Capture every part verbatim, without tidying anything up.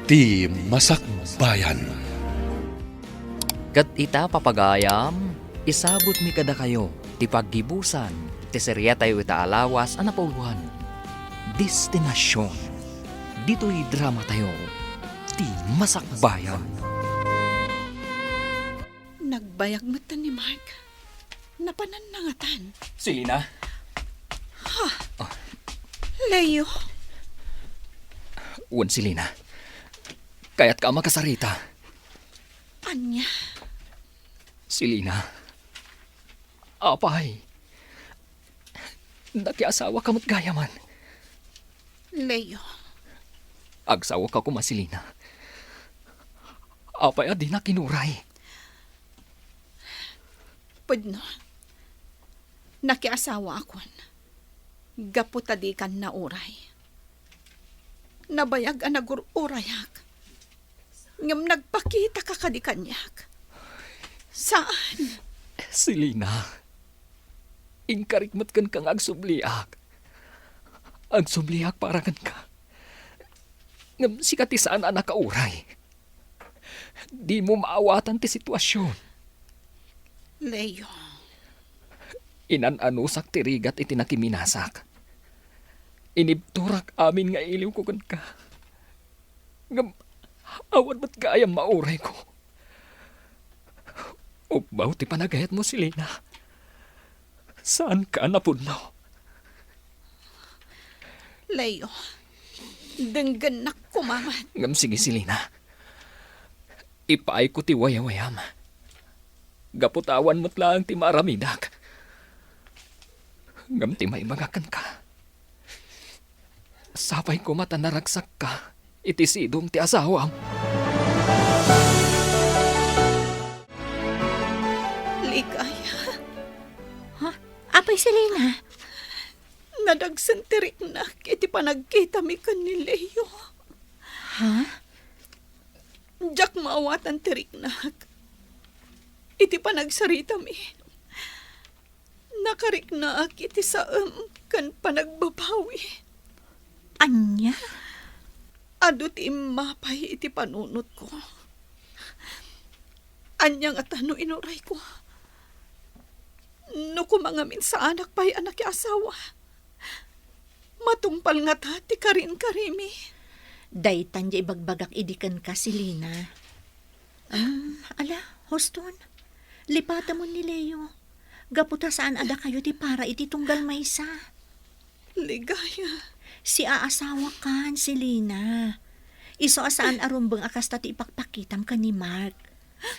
Ti Masakbayan. Ket ita, papagayam, isabutmi kadakayo ti paggibusan ti seriatayo ita a lawas a napauloan, Destinacion. Ditoy dramatayo, Ti Masakbayan. Nagbayag met ni Mark. Napananna ngatan. Selina? Ha? Ah. Leo? Wen, Selina. Kayatka a makasarita. Ania? Selina. Apay. Nakiasawaka met gayamen. Leo. Agsawaka koma, Selina. Apay a dinak inuray? Pudno. Nakiasawaakon. Gapu ta dikan nauray. Nabayag a nagur-urayak. Ngem nagpakitaka kadi kaniak. Saan? Selina, inkarik met kenka nga agsubliak. Agsubliak para kenka. Ngem sika ti saan a nakauray. Dimo maawatan ti situasion. Leo. Inan-anusak ti rigat iti nakiminasak. Inibturak amin nga iliwko kenka. Ngem awan met gayam maurayko. Ubbaw ti panagayatmo, Selina. Saanka a napudno. Leo, denggennak koma met. Ngem sige, Selina. Ipaayko ti wayawayam. Gapu ta awan met laeng ti maaramidak. Ngem ti maibagak kenka, sapay koma ta naragsakka iti sidong ti asawam. Ligaya. Ha? Apay Selina? Nadagsen ti riknak iti panagkitami ken ni Leo. Ha? Diak maawatan ti riknak iti panagsaritami. Nakariknaak iti saem ken panagbabawi. Ania? Adu ti immapay iti panunotko. Ania ngata no inurayko? No koma ngamin saanak pay a nakiasawa, matungpal ngata ti karinkarimi? Daytan ti ibagbagak idi kenka, Selina. Ah, ala, huston. Lipatemon ni Leo. Gapu ta saan a dakayo ti para iti tunggal maysa. Ligaya. Siaasawakan, Selina. Isu a saan a rumbeng a kasta ti ipakpakitam ken ni Mark.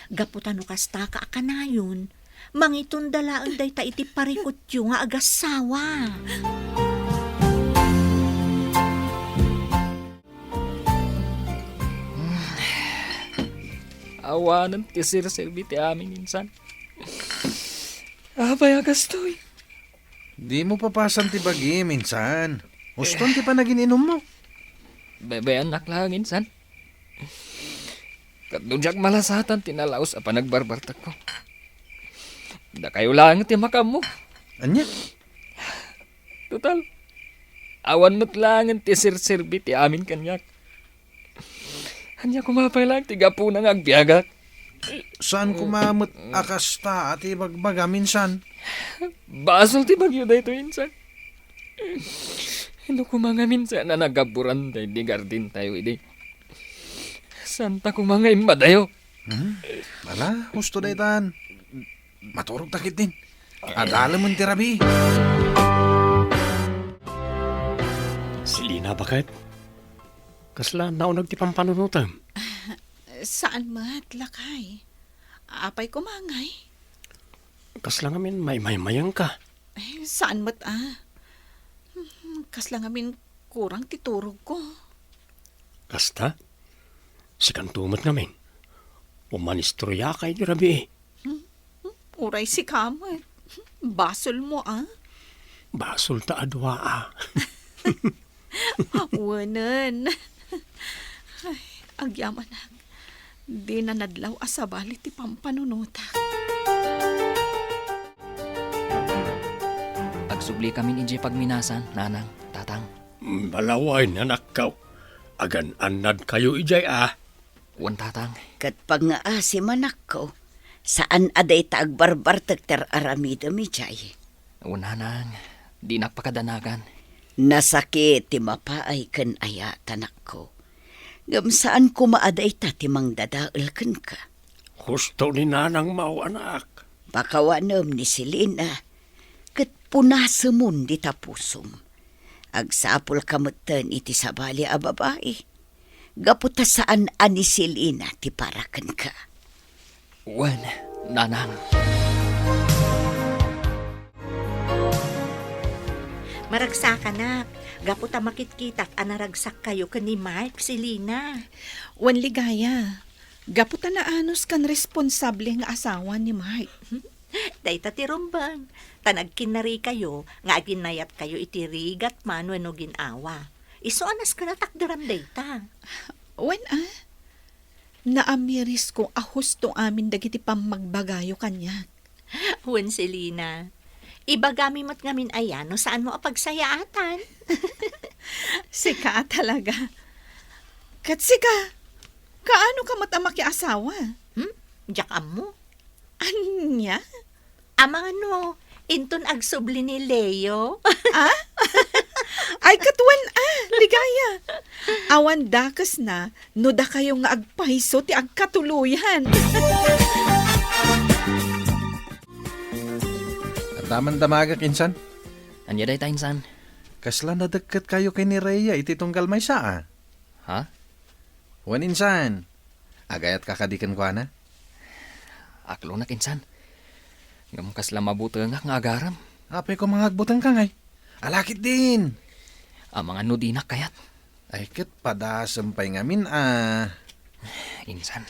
Gapu ta no kastaka a kanayon, mangitunda laeng dayta iti parikutyo nga agassawa. Awanen ti serserbi ti amin insan. Apay a kastoy? Dimo papasan ti bagim insan. Huston ti panagin-inummo. Babayannak laeng insan. Ket no diak malasatan ti nalaus a panagbarbartekko, dakayo laeng ti makaammo. Ania? Total, awan met laengen ti serserbi ti amin kaniak. Ania koma pay laeng ti gapuna nga agbiagak? Saan koma met a kasta a ti ibagbagam insan? Basol ti bagyo daytoy insan. No koma ngamin saan a nagabburan daydi gardentayo idi, saanta koma nga immadayo. Hmm? Ala, husto daytan. Maturogta ketdin. Adalemen ti rabii. Selina, baket? Kasla nauneg ti pampanunotem? Saan met, lakay. Apay koma ngay? Kasla ngamin maymaymayengka? Eh, saan met a. Hmm, kasla ngamin kurang ti turogko. Kasta? Sikanto met ngamin. Umanistorya ka idi rabii. Hmm? Hmm? Uray sika met. Basolmo a. Basol ta a dua a. Wenen. Ay, agyamanak. Dina nadlaw a sabali ti pampanunotak. Agsubli kamin idiay pagminasan, nanang, tatang. Malawayen, anakko. Agan-annadkayo idiay a? Wen, Tatang. Ket pangngaasi, anakko, saan a dayta agbarbartek ti ar-aramidem idiay. Wen, Nanang, dinak pakadanagan. Nasakit ti mapaay ken ayat, anakko. Ngem saan koma a dayta ti mangdadael kenka. Husto ni Nanang Mau, anak. Pakawanem ni Selina, ket punasemon dita pusom. Agsapulka metten iti sabali a babai, gapu ta saan a ni Selina ti para kenka. Wen, Nanang. Maragsakanak, gapu ta makitkitak a naragsakkayo ken ni Mark, Selina. Wen, Ligaya, gapu ta naanus ken responsable nga asawa ni Mark. Dayta ti rumbeng, ta nagkinnarikayo nga aginayatkayo iti rigat man wenno gin-awa. Isu a nasken a takderam dayta. Wen a, naamirisko a husto amin dagiti pammagbagayo kaniak. Wen, Selina, ibagami met ngamin aya no saanmo a pagsayaatan. Sika a talaga. Ket sika, kaano ka met a makiasawa? Hmm? Diak ammo. Ania? Amangan no, inton agsubli ni Leo. Ah? Ay, ket wen a, Ligaya. Awan dakesna no dakayo nga agpayso ti agkatuloyan. Adda man damagek, insan. Ania dayta, insan? Kasla nadekket kayo ken ni Rhea iti tunggal maysa a? Ha? Wen, insan, agayatka kadi kenkuana? Aklonak, insan. Ngem kasla mabutengak nga agarem. Apay koma nga agbutengka ngay? Alakit din! Amangan no dinak kayat. Ay, ket padasem pay ngamin a. Insan.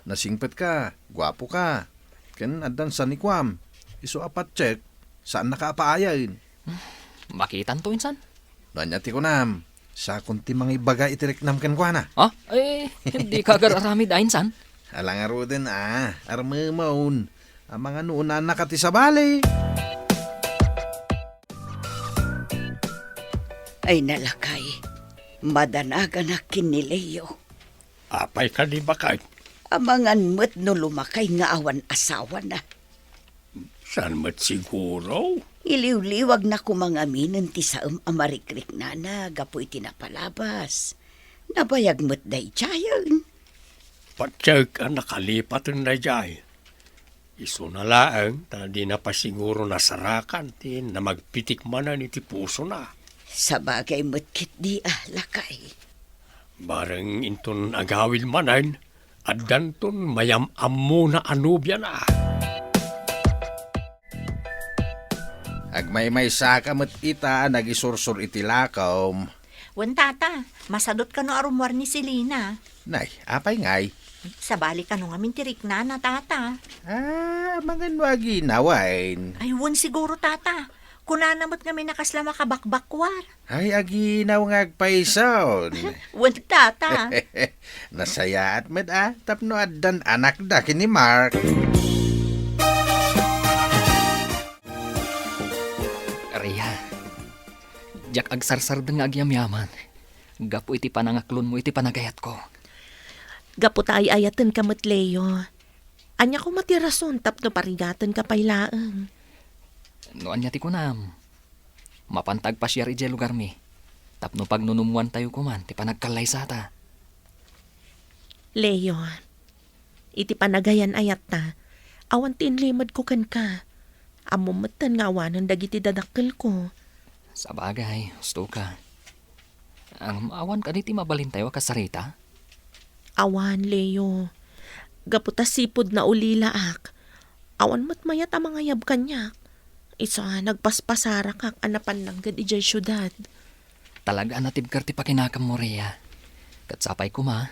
Nasingpetka, guapoka. Ken addan sanikuam. Isu a patchek, saannaka a paayaen. Hmm, makitanto, insan. No ania ti kunam, sakon ti mangibaga iti riknam kenkuana. Ha? Eh, dika agar-aramid a, insan. Ala ngaruden a, armemon. Amangan no unanaka ti sabali. Ay, nalakay, madanaganak ken ni Leo. Apay kadi baket? Amangan met no lumakay nga awan asawana. Saan met siguro? Iliwliwagna koma ngaminen ti saem a marikriknana gapu iti napalabas. Nabayag met daydiayen. Patiek a nakalipaten daydiay. Isuna laeng ta dina pay siguro nasarakan ti namagpitik manen iti pusona. Sabagay met ketdi a, lakay. Bareng inton agawid manen, addanton mayam-ammona a nobiana. Agmaymaysaka met ita a nagisursor iti lakom. Wen, tata, masadot kano a rummuar ni Selina? Nay, apay ngay? Sabali kano ngamin ti riknana, tata. Ah, amangan no aginaw, wen? Ay, wen siguro, tata. Kunana met ngamin a kasla makabakbakuar. Ay, aginaw nga agpayson. Wen, tata. Nasayaat met a, tapno addan anakda ken ni Mark. Rhea, diak agsarsardeng nga agyamyaman gapu iti panangaklonmo iti panagayatko. Gapu ta ay-ayatenka met, Leo. Ania koma ti rason tapno parigatenka pay laeng? No ania ti kunam, mapanta agpasiar idiay lugarmi tapno pagnunummoantayo koman ti panagkallaysata. Leo, iti panagayan-ayatta, awan ti inlimedko kenka. Ammom metten nga awanen dagiti dadakkelko. Sabagay, husto ka. Ngem awan kadi ti mabalintayo a kasarita? Awan, Leo. Gapu ta sipud naulilaak, awan met mayat a mangayab kaniak. Isu a nagpaspasarakak a napan langged idiay siudad. Talaga a natibker ti pakinakemmo, Rhea. Ket sapay koma,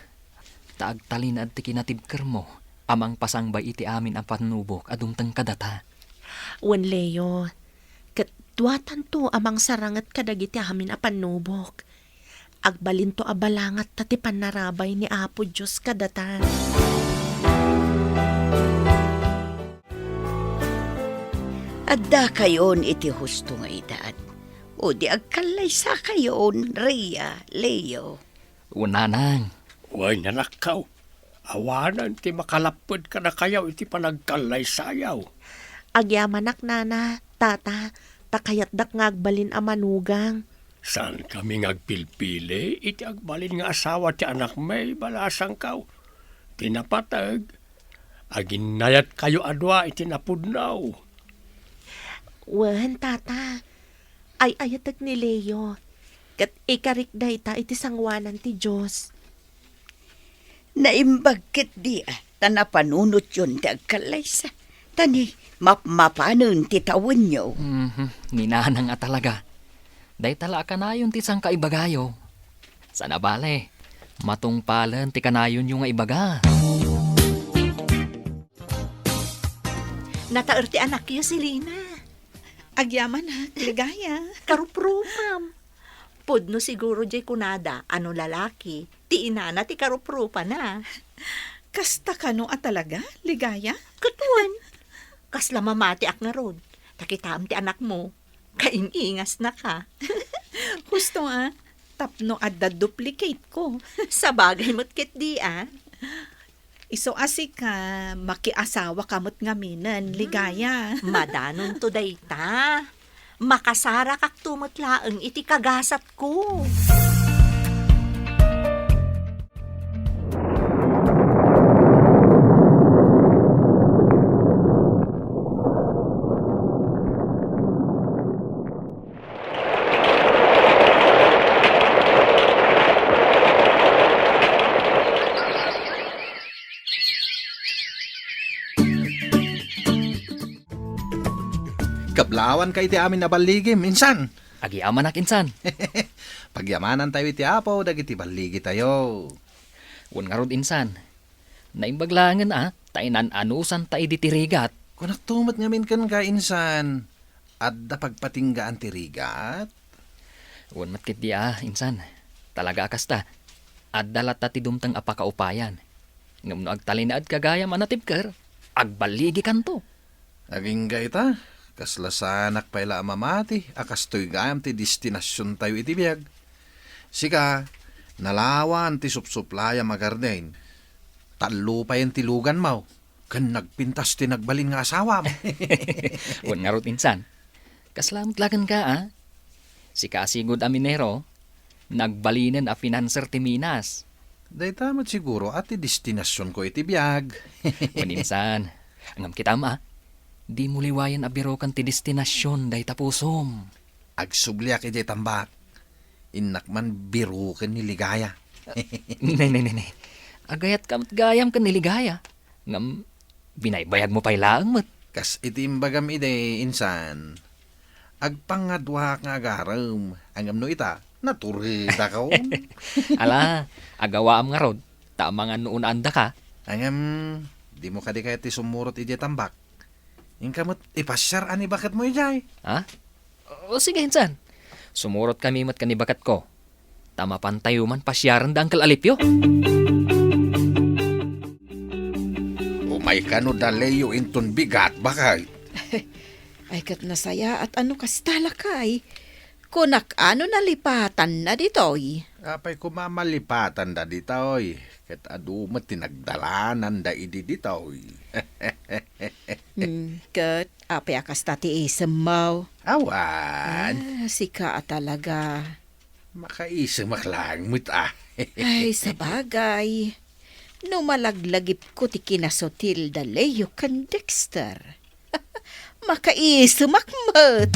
ta agtalinaed ti kinatibkermo a mangpasangbay iti amin a pannubok a dumteng kadata. Wen, Leo, ket duatanto a mangsaranget kadagiti amin a pannubok. Agbalinto a balangatta ti pannarabay ni Apo Dios kadata. Addakayon iti husto nga edad. O di agkallaysakayon, Rhea, Leo. O nanang. Wen, anakko. Awanen ti makalapped kadakayo iti panagkallaysayaw. Agyamanak, nana, tata, ta kayatdak nga agbalin a manugang. Saankami nga agpilpili iti agbalin nga asawa ti anakmi, balasangko. Ti napateg, aginnayatkayo a dua iti napudno. Wen, tata. Ay-ayatek ni Leo. Ket ikarik dayta iti sangoanan ti Dios. Naimbag ketdi a ta napanunotyon ti agkallaysa. Ta ni mapmapanen ti tawenyo. Mhm, ni nanang a talaga. Dayta la a kanayon ti sangkaibagayo. Sana bale, matungpalen ti kanayonyo nga ibaga. Nataer ti anakyo, Selina. Agyamanak, Ligaya. Karuprupam. Pudno siguro jay kunada a no lalaki, ti inana ti karuprupana. Kasta kano a talaga, Ligaya? Ket wen, kasla mamatiak ngarud, ta kitaem ti anakmo, kaing-ingasnaka. Husto a, tapno adda duplicate ko. Sabagay met ketdi a. Isu a sika, makiasawaka met ngaminen, Ligaya. Madanonto dayta. Makasarakakto met laeng iti kagasatko. Kablawanka iti amin a balligim, insan. Agyamanak, insan. Pagyamanantayo iti Apo dagiti balligitayo. Wen ngarud, insan. Naimbag laengen a, ta inan-anusanta idi ti rigat. Kunakto met ngamin kenka, insan, adda pagpatinggaan ti rigat? Wen met ketdi a, insan. Talaga a kasta, adda latta ti dumteng a pakaupayan. Ngem no agtalinaedka gayam a natibker, agballigikanto. Agingga ita, kasla saanak pay la a mamati a kastoy gayam ti destinasiontayo iti biag. Sika, nalawan ti supsuplayam a garden. Tallo payen ti luganmo, ken nagpintas ti nagbalin nga asawam. Wen ngarud, insan. Kasla met la kenka, a? Sika a sigud a minero, nagbalinen a financer ti minas. Dayta met siguro a ti destinasionko iti biag. Wen, insan. Ngem kitam a, dimo liwayen a biroken ti destinasion dayta pusom. Agsubliak idiay tambak. Innak man biroken ni Ligaya. Ne, ne, ne, ne. Agayatka met gayam ken ni Ligaya. Ngem, binaybayagmo pay laeng met. Kas iti imbagam idi, insan, agpangaduak nga agarem. Ngem no ita, naturedakon. Ala, agawaam ngarud, ta amangan no unaandaka. Ngem, dimo kadi kayat ti sumurot idiay tambak? Inka met ipasiar a ni baketmo idiay. Ha? O, sige, insan. Sumurotkami met ken ni baketko. Ta mapantayo man pasiaren da Uncle Alipio. Umay kano da Leo inton bigat, baket. Ay, ket nasayaat a no kasta lakay. Kunak a no nalipatanna ditoy. Apay koma malipatanda ditoy, ket adu met ti nagdalananda idi ditoy. Hmm, ket apay a kasta ti isemmo? Awan. Ah, sika a talaga. Makaisemak laeng met a. Ay, sabagay. No malaglagipko ti kinasutil da Leo ken Dexter, makaisemak met.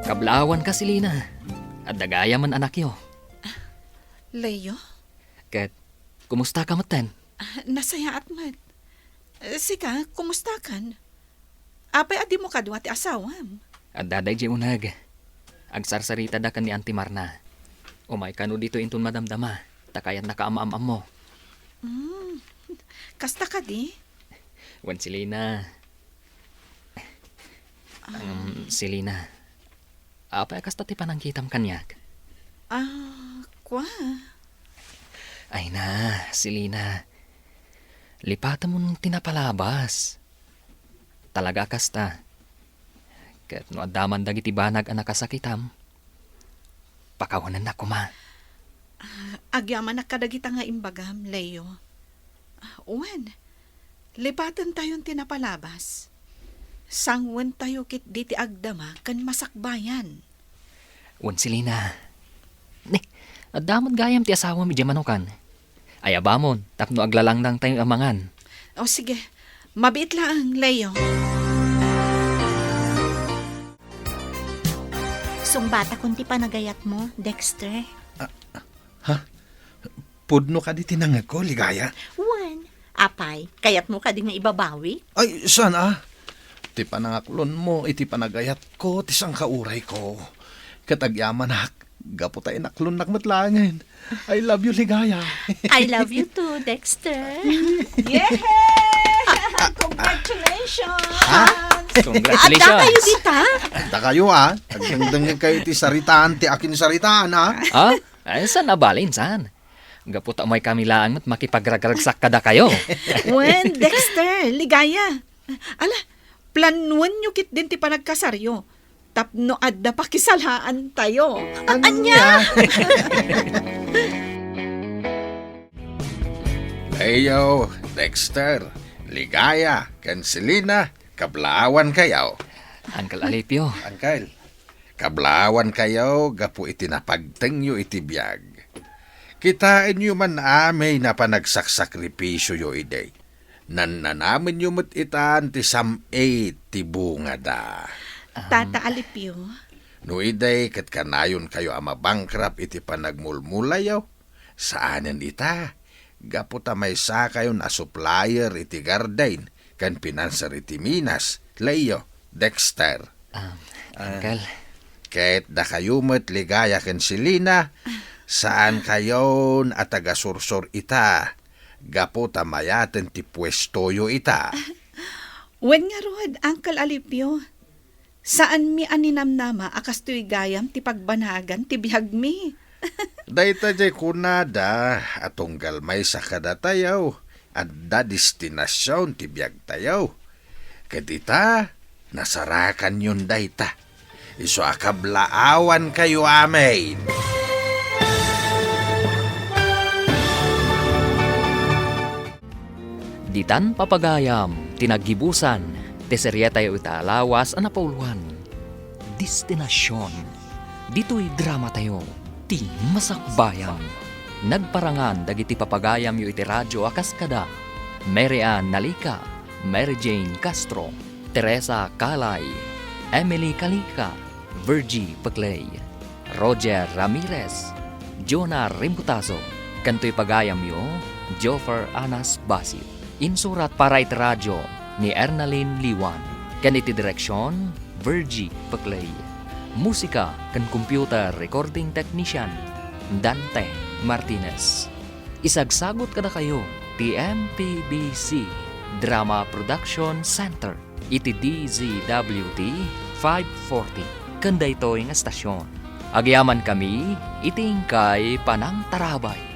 Kablawanka, Selina. Adda gayam a anakyo. Leo? Ket, kumustaka metten? Ah, nasayaat met. Eh, sika, kumustakan? Apay a dimo kadua ti asawam? Adda daydiay uneg. Agsarsaritadakon ni Auntie Marna. Umay kano ditoy inton madamdama, ta kayatnaka a maam-ammo. Hmm. Kasta kadi? Wen, Selina. Ah. Um, Selina. Apay a kasta ti panangkitam kaniak? Ah, kua? Ay na, Selina. Lipatemon ti napalabas. Talaga a kasta. Ket no adda man dagiti banag a nakasakitam, Pakawanennak koma. Agyamanak kadagita nga imbagam, Leo. Wen, lipatentayon ti napalabas. Sangwentayo ketdi ti agdama ken masakbayan. Wen, Selina. Ne, adda met gayam ti asawam idiay manukan. Ayabamon tapno aglalangdangtayo a mangan. O, sige. Mabiit laeng, Leo. Sungbatakon ti panagayatmo, Dexter. Ah, ha? Pudno kadi ti nangngegko, Ligaya? Wen, apay, kayatmo kadi nga ibabawi? Ay, saan a? Ti panangaklonmo iti panagayatko ti sangkaurayko. Ket agyamanak, gapu ta inaklonnak met laengen. I love you, Ligaya. I love you too, Dexter. Yehey! Congratulations! Ha? Congratulations! Adda kayo dita? Adda kayo, ah. Agdengdengngeg kayo iti saritaan ti akinsaritaan, ah. Ha? Ay, saan a balin, saan? Gapu ta umay kami laeng met makipagragragsak kadakayo. Wen, Dexter, Ligaya. Ala, planuenyo ketdin ti panagkasaryo. Tapno adda pakisalaantayo. Ania? Leo, Dexter, Ligaya, ken Selina, kablaawankayo. Uncle Alipio. Uncle, kablaawankayo gapu iti napagtengyo iti biag. Kitaenyo man amin a panagsaksakripisioyo idi. Nannanamenyo met itan ti sam-it ti bungada. Um, Tata Alipio. No idi ket kanayonkayo a mabankrupt iti panagmulmulayo, saanen ita, gapu ta maysakayon a supplier iti garden ken financier iti minas, Leo, Dexter. Um, Ah, Uncle. Ket dakayo met, Ligaya ken Selina, saankayon a tagasursor ita, gapu ta mayaten ti puestoyo ita. Wen ngarud, Uncle Alipio, saanmi a ninamnama a kastoy gayam ti pagbanagan ti biagmi. Dayta diay kunada a tunggal maysa kadatayo, adda destinasion ti biagtayo. Ket ita, nasarakanyon dayta. Isu a kablaawankayo amin. Ditan papagayam ti naggibusan ti seriatayo ita a lawas a napauluan, Destinacion. Ditoy dramatayo, ti Masakbayan. Nagparangan dagiti papagayamyo iti radio a kas kada Mary Ann Nalica, Mary Jane Castro, Teresa Calay, Emily Calica, Virgie Peclay, Roger Ramirez, Jonah Rimbutazo, ken toy pagayamyo, Joffer Anas Basio. Insurat para iti radio ni Ernalyn Liwan, ken iti direksion, Virgie Peclay. Musika ken computer recording technician, Dante Martinez. Isagsagut kadakayo ti M P B C Drama Production Center iti D Z W T five forty ken daytoy nga estasion. Agyamankami iti inkay panangtarabay.